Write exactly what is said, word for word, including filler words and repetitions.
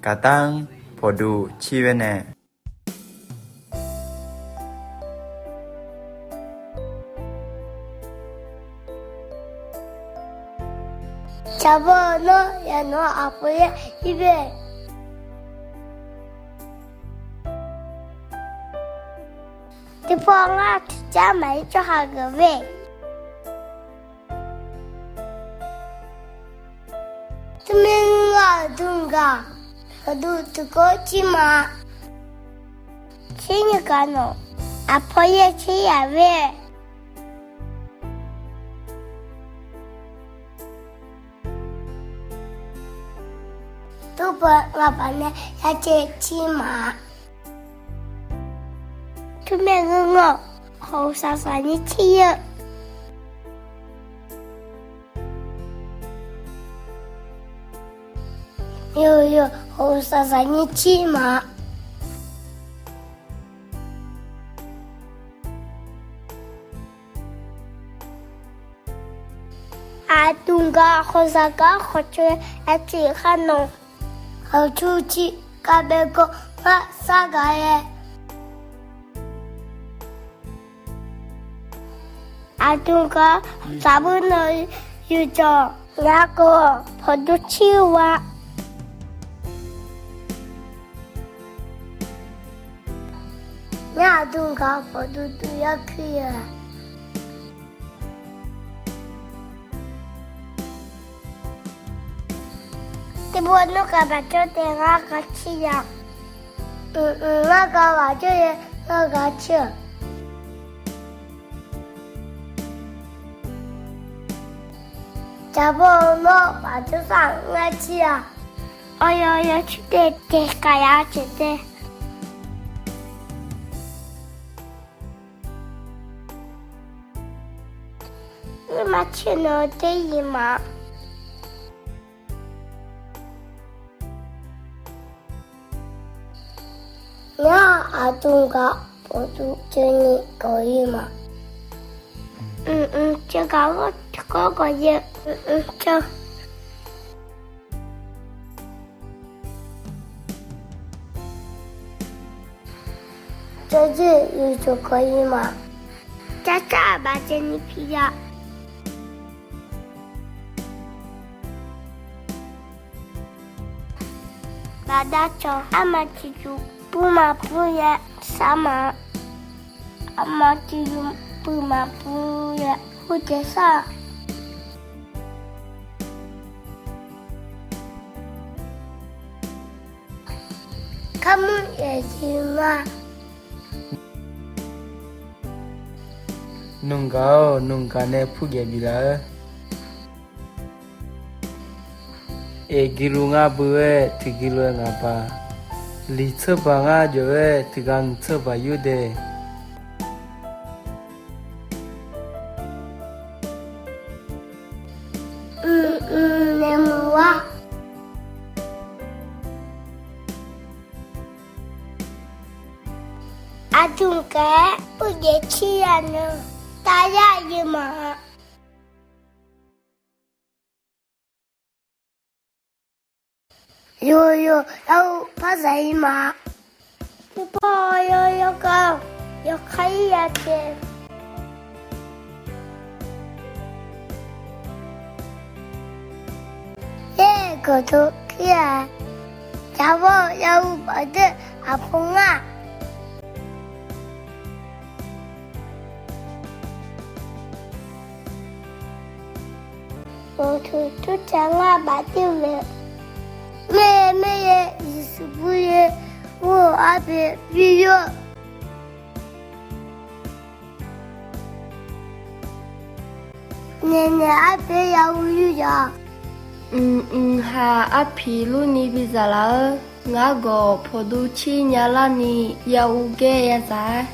Gaqdar-anr pawqduv cir-aer nae. Tsaqbawr nawr yaqnawq aqpoeq yaer ir bae. Tiqpawf ngar tiqcar maqaer tsawrhaq geuf mae. Teumirnae aqdui gaq pawqduv tiqkawv cir ma. Tser nyiq gaq nawq, aqpawr yaer tser yaq mae. Tuvpawf ngaqbaq nae yacaev cir ma. Tuvmaeq ngeur ngawr, hawq saqsaq nyir cir-eu. Yawqyawq hawq saqsaq nyir cir ma. Aqdui gaq hawq saqgar hawq coer-aer tiq khar nawq, hawq coer cir kar bae gawr ngar sar gaq-aer. Aqdui gaq saqbur nawq yawqjawq nargawr pawqduv cir-eu wa. Ngar aqdui gaq pawqduv duv yar kuir-eu-aq, tiqpov nmr gaq baq jawr dae ngar gaq cir ya. Ngar gaq baq jawr yaer ngar gaq cir-euq. Tsaqbawr nawr baq jawr sar ngar cir ya. Awq yawq yawq cir dae dae gaq ya jeq dae. Nuima cir nawq dae ir ma. Ngar aqdui gaq pawqduv coer ni gawq ir ma. Mq, mq, coer gaq-awr tiqkawv gawq ya. Mq, mq, coer. Coer jir yawqjawq gawq ir ma. Carcar aqbaf caev ni pi ya. Bafdav cawq arma tiqjuq bur ma bur yaer sar ma. Arma tiqjuq bur ma bur yaer hur dae sar-aq, karmur yaeq jeq nga. Nmqgaq-or, nmqgaq nae purjaev biflaf-eu. Eq, guiqluf ngar beu-aer tiq guiqluf-aer ngaq baq. Liq tseur baq ngar jov-aer tiq ghaq mq tseur baq yur dae. Mq, mq, naeq mq-ar. Aqdui gaq-aer purjaev cir ya nan, taryar yeu ma. Yawqyawq yawqha parzaq ir ma. Tiqpov yawqyawq gaq yawqha ir ya taef. Yaer gawqdov kir-aq, jaqbawr yahuv baqdeur aqpov ngar. Uqtuq turcav ngar bafdeur mae. Maer maer yaer, iqsur bur yaer, ur-eu arpoeq bi yur-eu. Naeqnaeq arpoeq yahuv yur yaq. Mq, mq, haq arpiq lurni bidzaq laf-eu. Ngar gawq pawqduv cir nya larni yahuv gaer ya dzaq-aer.